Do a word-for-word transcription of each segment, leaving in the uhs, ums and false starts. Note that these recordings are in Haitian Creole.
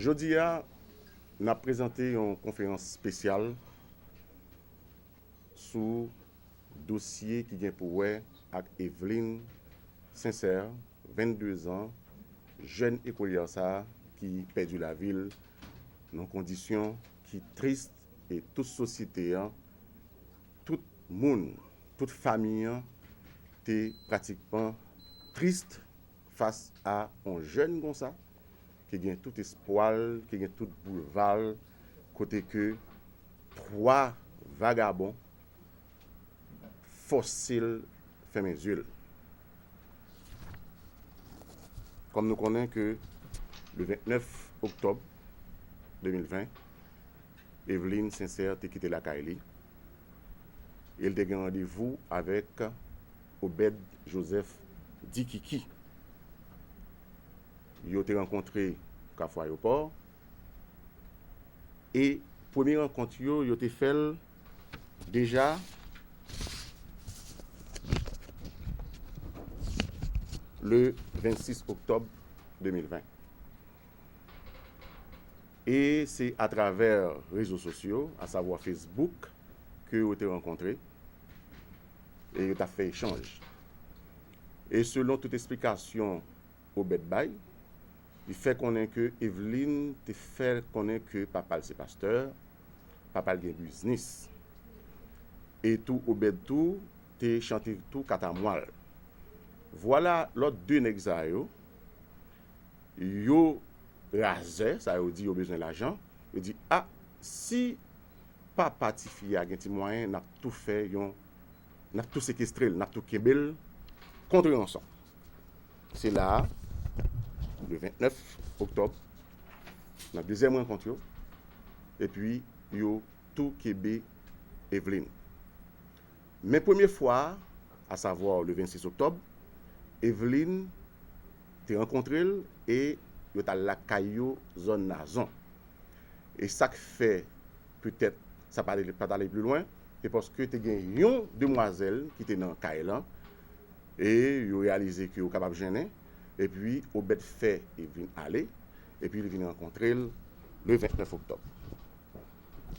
Jodi a, n ap prezante yon konferans espesyal sou dosye ki gen pou wè ak Eveline Sincère, venndezan, jèn ekolyè sa a ki pèdi lavi l nan kondisyon ki tris e tout sosyete an, tout moun, tout fanmi an te pratikman tris fas a yon jèn konsa ki gen tout espwa l, ki gen tout boulva l, kote ke twa vagabon fòse l fèmen zye l. Kòm nou konnen ke le vennèf oktòb de mil ven, Eveline Sincère te kite lakay li e l te gen randevou avèk Obed Joseph Dikiki. Yo te rankontre Kafou Ayewopò e premye rankont yo, yo te fè l deja le vennsis oktòb de mil ven. E se atravè rezo sosyo, asavwa Facebook, ke yo te rankontre e yo t ap fè echanj. E selon tout esplikasyon Obed bay, li fè konnen ke Eveline te fè konnen ke papa l se pastè, papa l gen biznis. E tou Obed tou te chante tou katamwa l. Vwala lòt de nèg sa yo, yo razè, sa yo di yo bezwen lajan, yo di, a, si papa tifi a gen ti mwayen, n ap tou fè yon, n ap tou sekestre l, n ap tou kenbe l kont ranson. Se la a, le vennèf oktòb, nan dezyèm rankont yo, epi yo tou kenbe Eveline. Men premye fwa a, asavwa le vennsis oktòb, Eveline te rankontre l e yo t al lakay yo, zòn Nazon. E sa k fè petèt sa pa t ale, pa t ale pli lwen, se paske te gen yon demwazèl ki te nan kay lan e yo reyalize ke yo kapab jennen, epi Obed fè Eveline ale, epi li vin rankontre l le vennèf oktòb.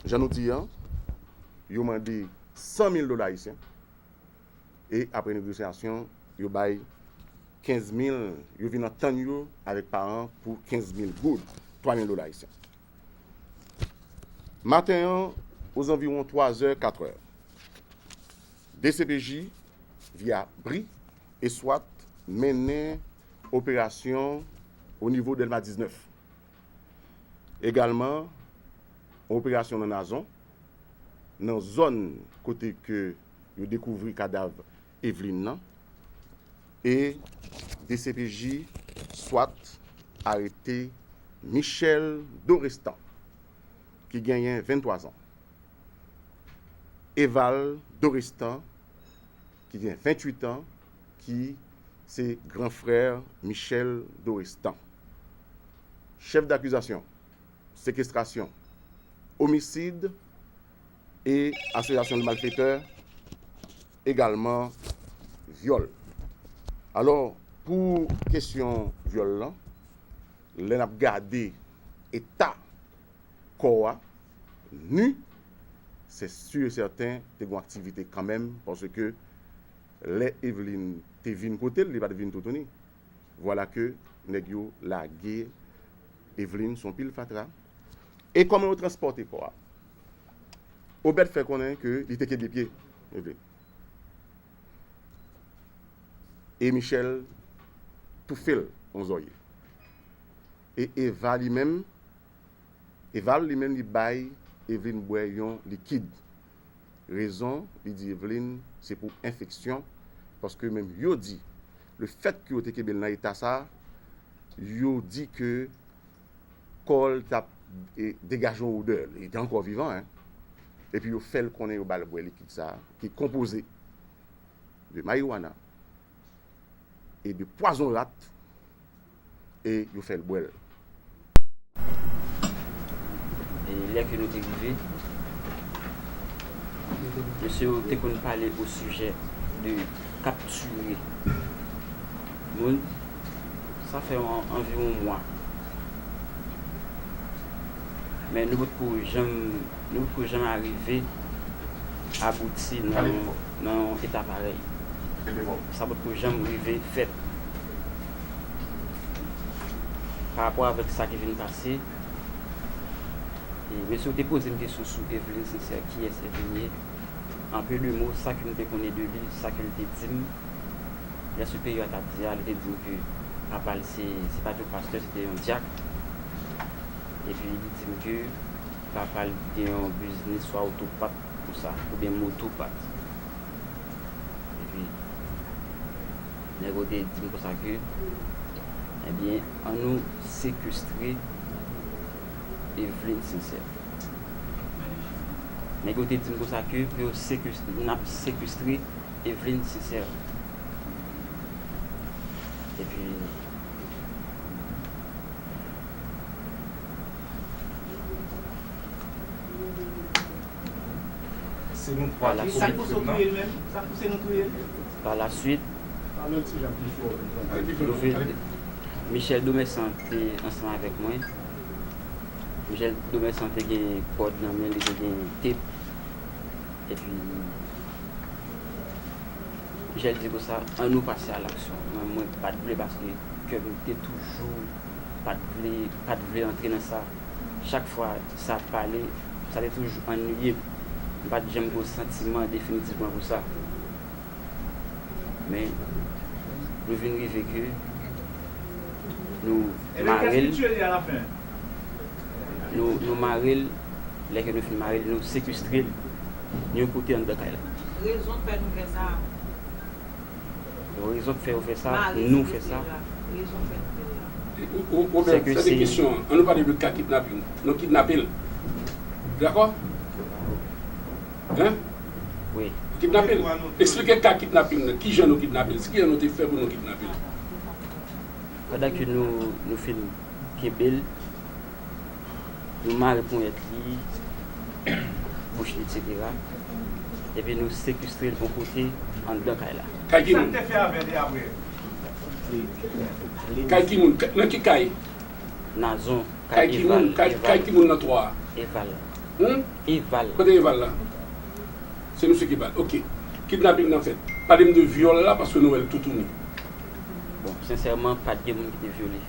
Jan nou di an, yo mande san mil dola ayisyen e apre negosyasyon, yo bay kenz mil, yo vin antann yo avèk paran pou kenz mil goud, twa mil dola ayisyen. Maten an, ozanviwon twa zè, kat è, D C P J, via bri e swat, mennen operasyon o nivo Dèlma diznèf. Egalman, yon operasyon nan Nazon, nan zòn kote ke yo dekouvri kadav Eveline nan, e D C P J swat arete Michel Dorestan, ki genyen venntwa zan. Eval Dorestan, ki gen venntuit an, ki se gran frè Michel Dorestan. Chèf dakizasyon, sekestrasyon, omisid e asosyasyon de malfetè, egalman vyòl. Alò, pou kesyon vyòl lan, lè n ap gade eta kò a, ni, se si e sèten te gen aktivite kanmenm, paske lè Eveline te vin kote l, li pa t vin toutouni. Vwala ke nèg yo lage Eveline sou yon pil fatra. E kòman yo transpòte kò a? Obed fè konnen ke li te kenbe pye Eveline. E Michel toufe l yon zòrye. E Eva li menm, Eval li menm li bay Eveline bwè yon likid. Rezon, li di Eveline, se pou enfeksyon, paske menm yo di, lefètke yo te kenbe l nan eta sa, yo di ke kò l t ap, e, degaje yon odè, li te ankò vivan, en. Epi yo fè l konnen yo ba l bwè likid sa, ki konpoze de mariwana e de pwazon rat, e yo fè l bwè l. E lè ke nou te rive, mesye yo te konn pale o sijè de kaptire moun. Sa fè an-, anviwon mwa. Men nou potko janm, nou potko janm arive abouti nan yon, nan yon eta parèy. Sa potko janm rive fèt. Pa rapò avèk sa ki vin pase, e, mesye yo te poze m kesyon sou Eveline Sincère, kiyès Eveline ye? An peu de mots, sa ke m te konnen de li, sa ke l te di m, lè Senyè a t ap di a, li te di m ke papa l se, se pa t yon pastè, se te yon dyak. Epi li di m ke papa l gen yon biznis swa otopat konsa, oubyen motopat. Epi nèg yo te di m konsa ke, ebyen, ann nou sekestre Eveline Sincère. Nèg yo te di m konsa ke pou yo sekestre, n ap sekestre Eveline Sincère. Epi, Se nou twa ki komèt krim nan. Palaswit, Michel Domersan te ansanm avèk mwen. Michel Domersan te gen kòd nan men li, te gen tep. Epi, Michel di konsa, ann nou pase a laksyon. Mwen, mwen pa t vle paske kè m te toujou pa t vle, pa t vle antre nan sa. Chak fwa sa pale, sa te toujou annuiye m. M pa t janm gen yon santiman definitivman pou sa. Men, nou vin rive ke nou mare l, nou, nou mare l, lè ke nou fin mare l, nou sekestre l yon kote anndan kay la. Rezon k fè nou fè sa. Rezon k fè yo fè sa, nou fè sa. Ou, ou, ou, sa se kesyon an. Ann nou pale de ka kidnaping. Nou kidnape l. Dakò? Hein? Wi. Kidnape l. Eksplike ka kidnaping nan. Kijan nou kidnape l? Kijan nou te fè pou nou kidnape l? Pandan ke nou, nou fin kenbe l, nou mare ponyèt li, bouch li, etsetera. Epi nou sekestre l yon kote anndan kay la. Kay ki moun? Kay ki moun? Nan ki kay? Nazon, kay Eval. Kay ki moun nan twa a? Eval. Hmm? Eval. Kote Eval la? Se misye ki ba l. Ok. Kidnaping nan fèt. Pale m de vyòl la paske nou wè l toutouni. Bon, sensèman, pa t gen moun ki te vyole.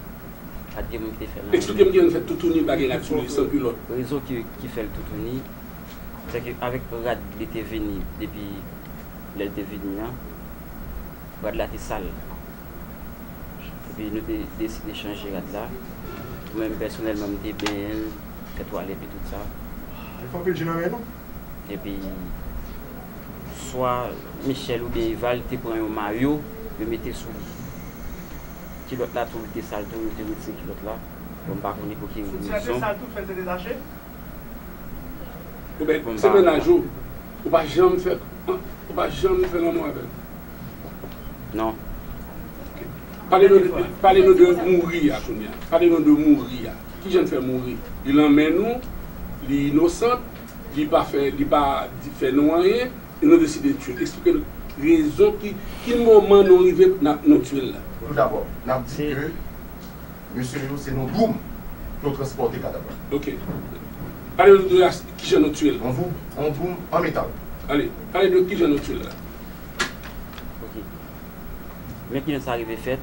Pa t gen moun ki te fè l anyen. Eksplike m kijan l fèt toutouni, pa gen rad sou li, san kilòt. Rezon ki, ki fè l toutouni, se ke avèk rad li te vini depi lè l te vini an, rad la te sal. Epi nou te deside chanje rad la. Mwen menm pèsonèlman, m te benyen l, fè twalèt li, tout sa. Li fè anpil je nan men nou. Epi, swa Michel oubyen Eval te pran yon mayo, yo mete sou li. Kilòt la tou, li te sal tou, yo te retire kilòt la. Bon, m pa konnen pou ki rezon. Soutyen an te sal tou, fè l te detache? Ou ben, se mennaj ou. Ou pa janm fè, ou pa janm fè lanmou avè l? Non. Pale nou, pale nou de mouri a kounye a. Pale nou de mouri a. Kijan l fè mouri? Li nan men nou, li inosan, li pa fè, li pa di, fè nou anyen, e nou deside tiye l. Eksplike nou rezon ki, ki moman nou rive n ap, nou tiye l la. Toudabò, n ap di ke mesye yo se nan doum yo transpòte kadav la. Ok. Pale nou de kijan nou tiye l. Yon doum, yon doum an metal. Ale, pale de kijan nou tiye l la. Ok. Men kijan sa rive fèt,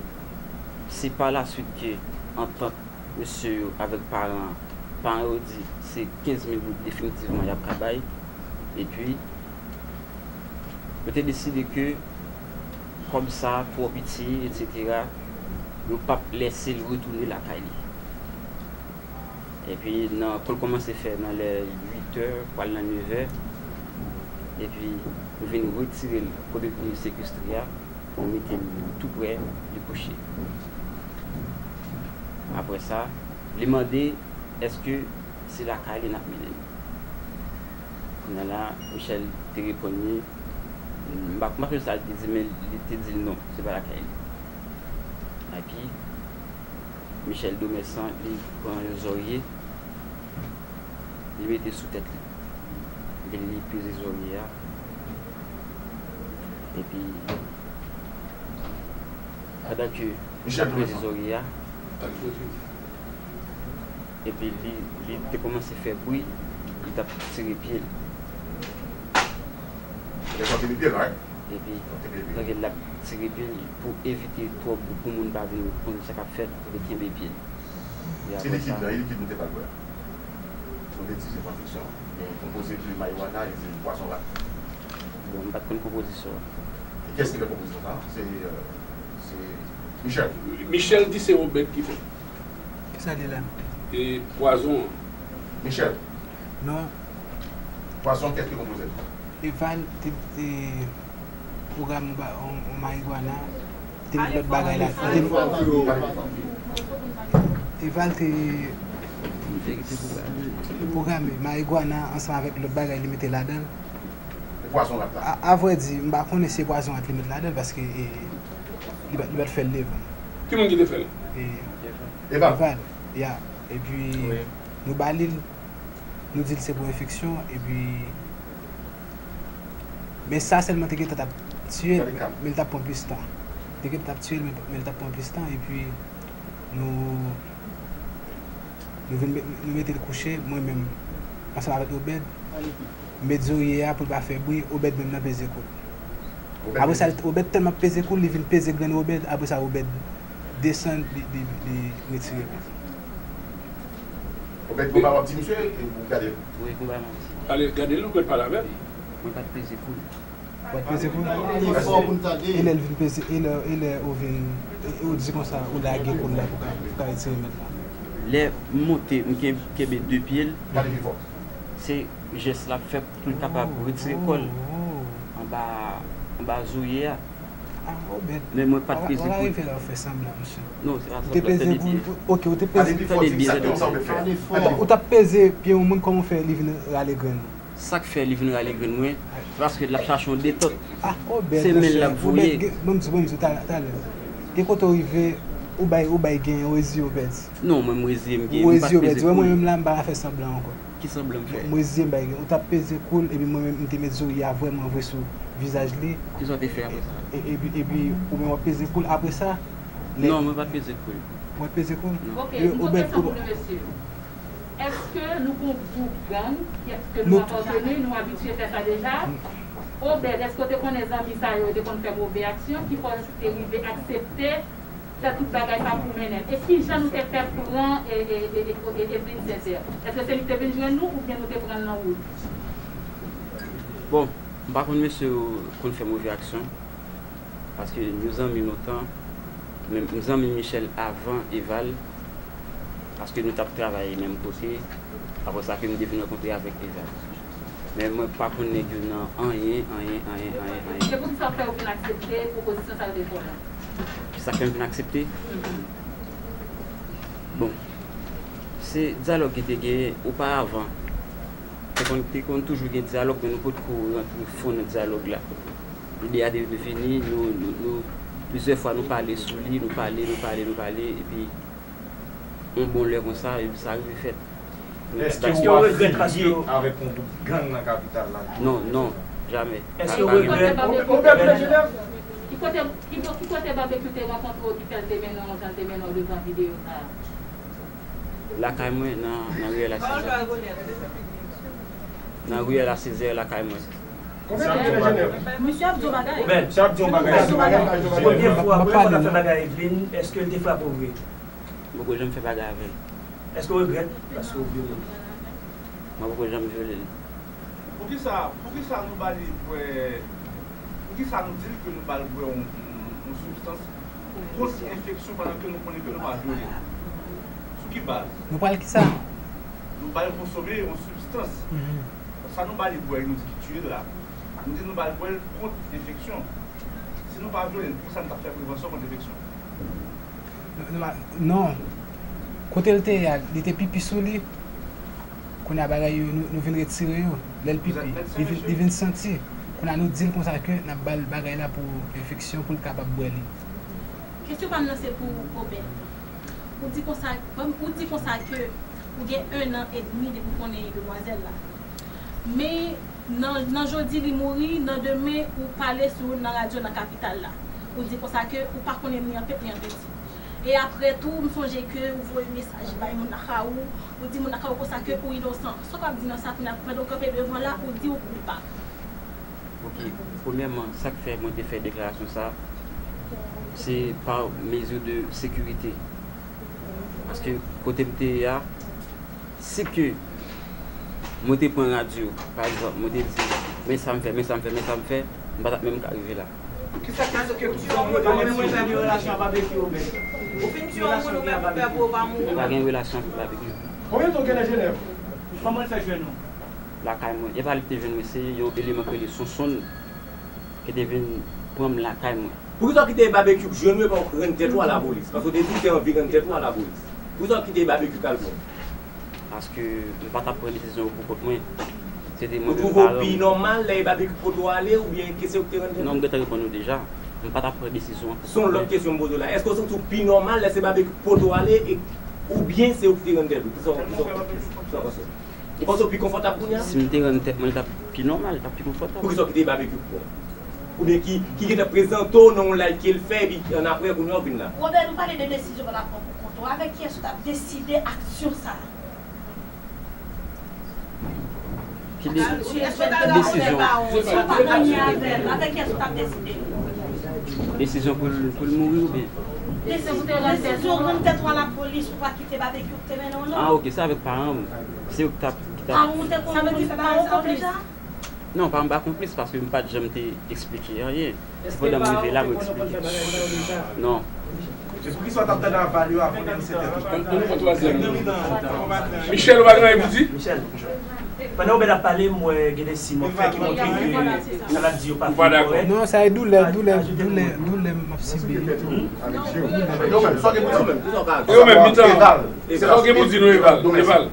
se pa laswit ke antant mesye yo avèk paran an, paran yo di se kenz mil goud definitivman y ap ka bay. Epi, yo te deside ke kòb sa twò piti, etsetera, yo p ap lèse l retounen lakay li. Epi, nan, kou l kòmanse fè nan lè uit è, pral nan nèf è, epi nou vin retire l kote nou te sekestre a, nou mete l tou prè li kouche. Apre sa, li mande èske se lakay li n ap mennen l. Kounye a la, Michel te reponn li, m pa, m pa sonje sa li te di, men li te di l non, se pa lakay li. Epi, Michel Domersan, li pran yon zòrye, li mete sou tèt li. Epi li peze zòrye a. Epi, pandan ke l ap peze zòrye a, Epi li, li te kòmanse fè bri, li t ap tire pye l. Epi, donk, l ap tire pye l pou evite twòp, pou moun pa vin konn sa k ap fèt, li kenbe pye l. E apre sa, e likid nou te pral bwè a? Nou te di se pran fiksyon. Li konpoze de marijuana e de pwazon rat. Bon, m pa t konn konpozisyon an. E kiyès ki fè konpozisyon sa a? Se, euh, se Michel. Michel di se Obed ki fè. Kisa li la? E pwazon an. Michel. Non. Pwazon, kiyès ki konpoze l? Eval te, te pwogram ba, on, on marijuana, te met lòt bagay la. Eval te pwograme marijuana ansanm avèk lòt bagay li mete ladan l. E pwazon rat la? A, a vrè di, m pa konnen si e pwazon rat li met ladan l paske, e, li pa, li pa t fè l devan. Ki moun ki te fè l? E, Eval. Eval, ya. Epi, nou ba li l, nou di l se pou enfeksyon, epi, men sa sèlman te gentan t ap tiye l, men, men l t ap pran plis tan. Te gentan t ap tiye l, men, men l t ap pran plis tan, epi nou, nou vin met, nou mete l kouche, mwen menm, ansanm avèk Obed, m met zorye a pou l pa fè bri, Obed menm nan peze kou l. Apre sa, Obed tèlman ap peze kou l, li vin peze grenn Obed, apre sa, Obed desann, li, li, li retire l. Obed, gon bagay w ap di misye, e ou gade l? Wi, gon bagay m ap di. Ale, gade l, ou mèt pale avè l. Mwen pa t peze kou l. Ou pa t peze kou l? E lè l vin peze, e lè, e lè ou vin, e, e ou di konsa, ou lage kou l la pou ka, pou ka retire mèt la. Lè m monte, m ken-, kenbe de pye l, se jès l ap fè pou l kapab retire kò l anba, anba zorye a. Ah, Obed. Men mwen pa t peze kou l. Wala rive la w fè sanblan, mesye. Non, se pa sanblan, tande byen. Ou te peze kou l, ok, ou te peze. Tande byen, tande byen. Ou t ap peze pye yon moun, kòman w fè li vin rale grenn ou? Sa k fè li vin rale grenn mwen, se paske l ap chache yon detant. Ah, Obed, monchè, Obed, ban m di w, ban m di w, talè, talè. Gen kote w rive, ou bay, ou bay gen, ou reziye, Obed. Non, mwen, m reziye, m gen, m pa t peze kou l. Ou reziye, Obed. Wè, mwen menm la, m pa ka fè sanblan ankò. Ki sanblan m fè? M reziye m bay gen. Ou t ap peze kou l, epi mwen menm, m te met zorye a vrèman vre sou vizaj li. Kisa w te fè apre sa? E, epi, epi, ou menm w ap peze kou l. Apre sa, lè... Non, mwen pa t peze kou l. Ou pa t peze kou l? Non. Ok, yon lòt kesyon pou nou, mesye. Èske nou gon gwoup gang, èske nou apateni, nou abitye fè sa deja? Obed, èske w te konnen zanmi sa yo, yo te konn fè move aksyon, ki fè w te rive aksepte fè tout bagay sa pou mennen l? E kijan nou te fè pran e, e, e, e, e Evelyne Césaire? Èske se li ki te vin jwenn nou oubyen nou te pran l nan wout? Bon, m pa konn mesye yo konn fè move aksyon, paske nou zanmi lontan, men m zanmi Michel avan Eval, paske nou t ap travay menm kote, apre sa ke m te vin rankontre avèk Eval. Men mwen pa konn nèg yo nan anyen, anyen, anyen, anyen, anyen. Se poukisa w fè w vin aksepte pwopozisyon sa yo te fè w la? Kisa k fè m vin aksepte? Bon, se dyalòg ki te genyen oparavan. Te konn, te konn toujou gen dyalòg, men nou potko rantre fon nan dyalòg la. Lide a te vini, nou, nou, nou, plizyè fwa nou pale sou li, nou pale, nou pale, nou pale, epi yon bon lè konsa, epi sa rive fèt. Èske w ap fini avèk yon gwoup gang nan kapital la? Non, non, jamè. Èske w regrèt? Ki kote, ki, ki kote Babekyou te rankontre w ki fè l te mennen w jan l te mennen w devan videyo sa a? Lakay mwen, nan, nan riyèl a Sezè. Nan riyèl a Sezè, lakay mwen. Misye ap di yon bagay. Misye ap di yon bagay. Premye fwa, premye fwa w ta fè bagay Evelyne, èske l te frape w vre? M poko janm fè bagay avè l. Èske w regrèt paske w vyole l? Mwen poko janm vyole l. Poukisa, poukisa nou ba li bwè, poukisa nou di l ke nou ba l bwè yon, yon, yon sibstans kont enfeksyon pandan ke nou konnen ke nou pa vyole l? Sou ki baz? Nou ba l kisa? Nou ba l konsome yon sibstans. Sa nou ba li bwè, nou di ki tiye l la. Nou di nou ba l bwè l kont enfeksyon. Si nou pa vyole l, poukisa nou t ap fè prevansyon kont enfeksyon? Non, non, non. Kote l te ye a, li te pipi sou li. Kounye a bagay yo, nou, nou vin retire yo. Lè l pipi, li vin, li vin santi. Kounye a nou di l konsa ke n ap ba l bagay la pou enfeksyon, pou l kapab bwè li. Kesyon pa m nan se pou Obed. Ou di konsa, ou di konsa ke ou gen en an edmi depi w konnen demwazèl la. Men, Nan, nan jodi li mouri, nan demen ou pale sou, nan radyo nan kapital la. Ou di konsa ke ou pa konnen ni an pet ni an peti. E apre tou, m sonje ke ou voye mesaj bay moun lakay ou, ou di moun lakay ou konsa ke ou inosan. Sa w ap di nan sa kounye a, pandan w kanpe devan la, ou di ou koupab. Ok, premyèman, sa k fè mwen te fè deklarasyon sa, se pa mezi de sekirite. Paske kote m te ye a, si ke mwen te pran radyo, pa egzanp, mwen te di, men sa m fè, men sa m fè, men sa m fè, m pa t ap menm ka rive la. Kisa k fè ke ou pa menm retabli relasyon ak Babekyou, Obed? Ou fin tiye yon moun ou menm ou pè pou ou pa mouri? M pa gen relasyon avèk Babekyou. Konbyen tan w gen nan Jenèv? Kòman l fè jwenn ou? Lakay mwen. E pa li ki te jwenn mwen, se yon eleman ki rele Sonsonn ki te vin pran m lakay mwen. Poukisa w kite Babekyou k jwenn ou epi w rann tèt ou a lapolis? Paske w te di w te anvi rann tèt ou a lapolis. Poukisa w kite Babekyou k al pran w? Paske m pa t ap pran desizyon yo pou kont mwen. Se te mwen menm paran m. Ou twouve w pi nòmal lè e Babekyou k pote w ale oubyen ke se ou ki te rann tèt ou? Non, m gentan reponn ou deja. M pa t ap pran desizyon an pou kont mwen. Se yon lòt kesyon m poze w la. Èske w santi w pi nòmal lè se Babekyou k pote w ale e oubyen se ou ki te rann tèt ou? Kisa w panse? Ou panse w pi konfòtab kounye a? Si m te rann tèt mwen, li t ap pi nòmal, li t ap pi konfòtab. Poukisa w kite Babekyou pran w? Oubyen ki, ki gentan prezante w nan yon live ke l fè, epi annapre, kounye a w vin la? Robert, nou pale de desizyon w t ap pran pou kont ou. Avèk kiyès ou t ap deside aksyon sa a? Ki de, desizyon? Avèk kiyès ou t ap deside? Desizyon pou l, pou l mouri oubyen? Desizyon pou w rann tèt ou a lapolis, ou pa kite Babekyou ki te mennen w non. Ah, ok, se avèk paran m. Se yo ki t ap, ki t ap. Paran w te konn konn fè bagay sa yo deja? Non, paran m pa konplis paske m pa t janm te eksplike anyen. Se pandan m rive la mwen eksplike. Non. Poukisa w t ap tande aval yo avan w denonse tèt ou? Michel, ou pa gen anyen pou di? Michel. Pandan Obed ap pale, m wè gen de siy m wè fè ki montre ke sa l ap di yo pa fin kòrèk. Non, sa e doulè, doulè, doulè, doulè m ap sibi. E ou menm, mitan, sa w gen pou di nou, Eval? Eval.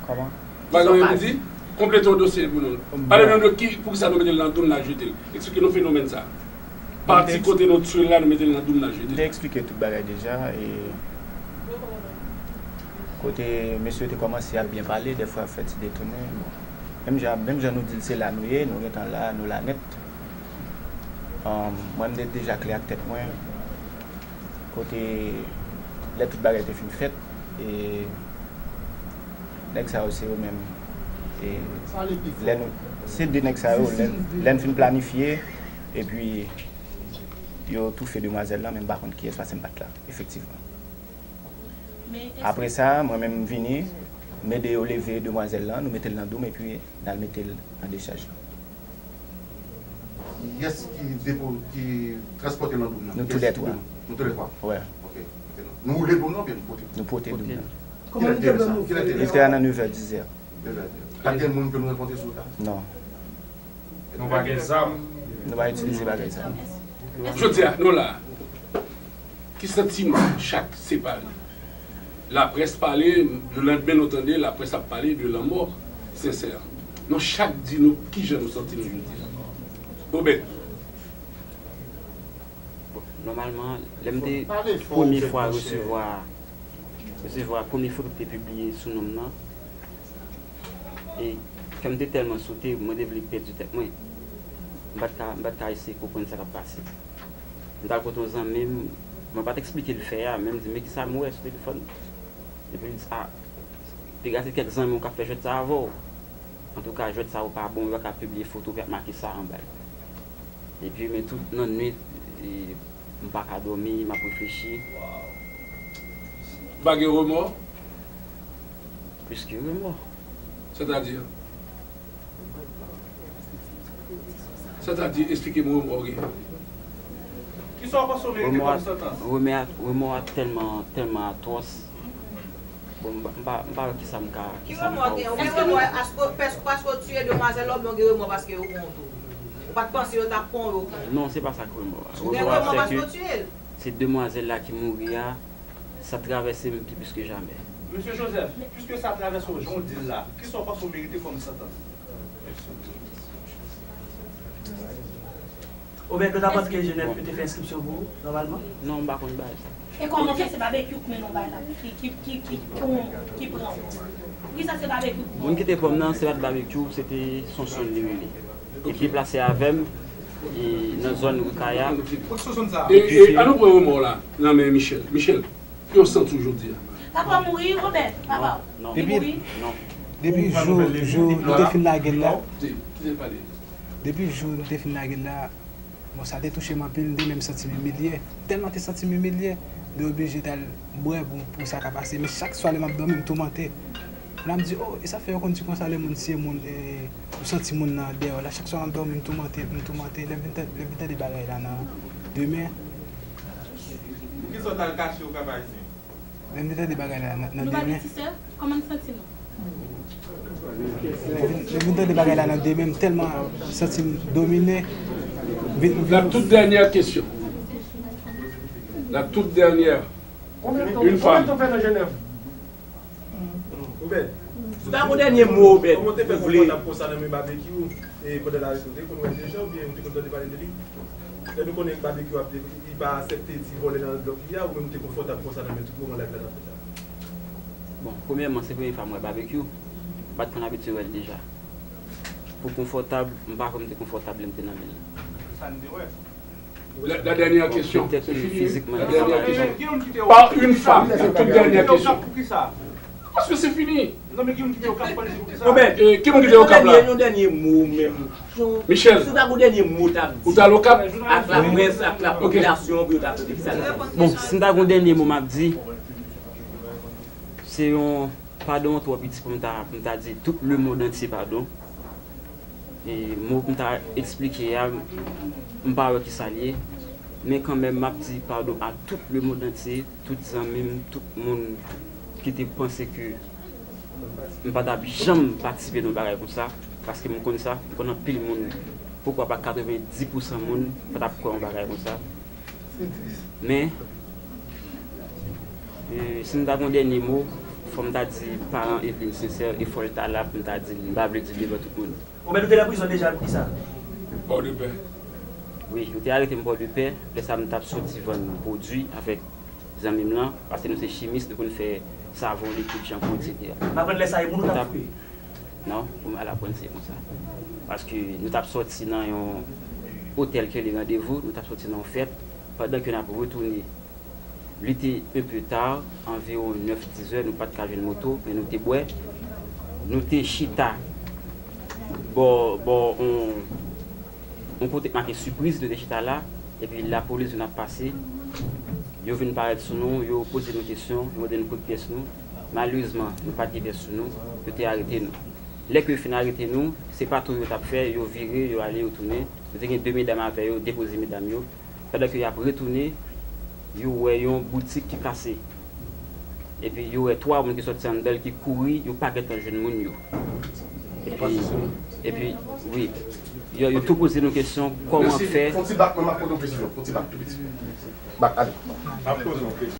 Kòman? Bagay yo di, konplete yon dosye pou nou. Pale nou de ki, poukisa nou mete l nan doum n al jete l. Eksplike nou fenomèn sa. Pati kote nou tchwe l la, nou mete l nan doum n al jete l. M te eksplike tout bagay deja. E kote mesye yo te kòmanse ap byen pale, dèfwa ap fè ti detounen. Bon. Menm jan, menm jan nou di l se la nou ye, nou gentan la, nou la nèt. Mwen, m te deja klè ak tèt mwen. Kote lè tout bagay te fin fèt, e nèg sa yo se yo menm. E lè nou, se de nèg sa yo, lè, lè n fin planifye, epi yo toufe demwazèl lan, men m pa konn kiyès paske m pa t la, efektivman. Apre sa, mwen menm m vini, m ede yo leve demwazèl lan, nou mete l nan dou m, epi n al mete l nan dechaj lan. Kiyès ki depo, ki transpòte l nan doum nan? Nou toulètwa. Nou toulètwa? Wè. Ok. Nou woule doum nan oubyen nou pote? Nou pote doum nan. Kilè l te rive sa? Kilè l te rive sa? Li te a nan nevè, dizè. Nevè, dizè. Pa t gen moun ke nou rankontre sou wout la? Non. Nou pa gen zam? Nou pa itilize bagay sa. Jodi a, nou la. Ki santiman chak separe? Laprès pale, lelandmen nou tande laprès ap pale de lanmò Sensè. Nou chak di nou kijan nou santi nou jodi a. Obed. Bon, nòmalman, lè m te premye fwa resevwa, resevwa premye foto ki te pibliye sou non m nan, e kè m te tèlman sote, mwen te vle pèdi tèt mwen. M pa t ka, m pa t ka eseye konprann sa k ap pase. M t al kote yon zanmi m, mwen pa t eksplike l fè a, men m di, men kisa m wè sou telefòn? Epi l di, a, piga se kèk zanmi w k ap fè jwèt sa avè w. Antouka, jwèt sa yo pa bon, yo pa ka pibliye foto ki ap make sa anba l. Epi, men tout nan nwit, e, m pa ka dòmi, m ap reflechi. Ou pa gen remò? Plis ke remò. Sètadi? Sètadi, esplike m remò w gen. Kisa w panse w merite kòm santans? Remò a, remò a tèlman, tèlman atwòs. Bon, m pa, m pa, m pa wè kisa m ka, kisa m ka ofri. Èske w gen remò paske w tiye demwazèl la oubyen w gen remò paske yo pran w tou? Ou pa t panse yo t ap pran w, yo pran w? Non, se pa sa k remò a. Ou gen remò paske w tiye l? Se demwazèl la ki mouri a, sa travèse m pi plis ke jamè. Mesye Joseph, piske sa travèse w jan w di l la, kisa w panse w merite kòm santans? Obed, nou ta panse ke Jenèf yo te fè enskripsyon pou ou, nòmalman? Non, m pa konn bagay sa. E kòman fè se Babekyou k mennen w bay la, ki, ki, ki, ki, ki pran w? Poukisa se Babekyou k pran w? Moun ki te pran m nan, se pa t Babekyou, se te Sonsonn li rele. Epi deplase avè m, e, nan zòn Rikaya. E, e, ann nou pran remò w la nan men Michel. Michel, Kòman w santi w jodi a? Papa mouri, Robert, papa. Non. Li Depi, mouri. Non. Depi Ou pa jou, nouvèl jou li nou la? te fin lage l la, Non, te, kite l pale. Depi jou nou te fin lage l la, bon, sa te touche m anpil, m te menm santi m imilye. Tèlman te santi m imilye, m te oblije t al bwè pou, pou sa ka pase. Men chak swa lè m ap dòmi, m toumante. Lè m di, oh, e sa fè yo konn di konsa lè moun tiye moun, e, ou santi moun nan dèyè w la. Chak swa m ap dòmi, m toumante, m toumante. Lè m vin tande, lè m vin tande bagay la nan demen. Poukisa w t al kache ou Cap Haïtien? Lè m vin tande bagay la nan, nan Nou pa demen. gen ti sè? Kòman n santi nou? Lè m vin, lè m vin tande bagay la nan demen, m tèlman santi m domine. M vin, m vin La toute dernière question. La toute dernière. Une femme. Ou bèl. Si w ta gon dènye mo, Obed, Kòman w te fè ou vle. konfòtab konsa nan men Babekyou, e pandan l arete w, ou te konn wè l deja oubyen ou te konn tande pale de li? Lè nou konnen Babekyou ap, li pa aksepte ti vòlè nan blòk li a, ou menm ou te konfòtab konsa nan men tout moman live la t ap fèt la? Bon, premyèman, se premye fwa m wè Babekyou. M pa t konn abitye wè l deja. Pou konfòtab, m pa kwè m te konfòtab lè m te nan men l. Sa n te wè. La, la dernière Bon, question, petèt c'est ke fini, wi. fizikman, La li pa dernière pare. question. Par une femme, la toute dernière question. Paske se fini. Non, men ki moun ki te yo kap panse pou ki sa? Obed, Eh, ki moun ki te yo kap la? Yon dènye mo menm. Michel. Si w ta gon dènye mo w t ap Ou di t al Okap? ak laprès, ak Ok. lapopilasyon pou yo ta tande sa. Bon, si m ta gon dènye mo m ap di, se yon padon twò piti pou m ta, pou m ta di tout lemonn antye padon. E mo pou m ta eksplike a, m pa wè kisa l ye. Men kanmenm, m ap di padon a tout lemonn antye, tout zanmi m, tout moun ki te panse ke m pa t ap janm patisipe nan yon bagay konsa, paske m konn sa, m konn anpil moun, poukwa pa katrevenndis pousan moun pa t ap kwè yon bagay konsa. Men, e, si m ta gon dènye mo, fò m ta di paran Eveline sensè, e fò l ta la pou m ta di l, m pa vle di l devan tout moun. Obed, ou te nan prizon deja pou kisa? Pòdepè. Wi, yo te arete m Pòdepè, lè sa a m t ap soti vann pwodui avèk zanmi m lan, paske nou se chimis, nou konn fè savon, likid, chanpou, et cetera. M aprann lè sa a e moun ou t ap touye? Non, pou m al aprann se konsa. Paske nou t ap sòti nan yon otèl ki rele Randevou, nou t ap sòti nan yon fèt, pandan ke n ap retounen, li te un peu tard, anviwon nèf, dizè, nou pa t ka jwenn moto, men nou te bwè. Nou te chita bò, bò, on, on kote k make sipriz, nou te chita la, epi lapolis vin ap pase. Yo vin parèt sou nou, yo poze nou kesyon, yo mande nou kote pyès nou. Malerezman, nou pa t gen pyès sou nou, yo te arete nou. Lè ke yo fin arete nou, se patou yo t ap fè, yo vire, yo ale, yo tounen. Yo te gen de medam avè yo, depoze medam yo. Pandan ke y ap retounen, yo wè yon boutik ki kase. Epi yo wè twa moun ki sòti anndan l ki kouri, yo pa gentan jwenn moun yo. Epi, epi, wi, yo, yo tou poze nou kesyon, kòman Mèsi. fè Fon ti bak, mwen m ap poze yon kesyon. Fon ti bak tou piti. Bak, ale. M ap poze yon kesyon.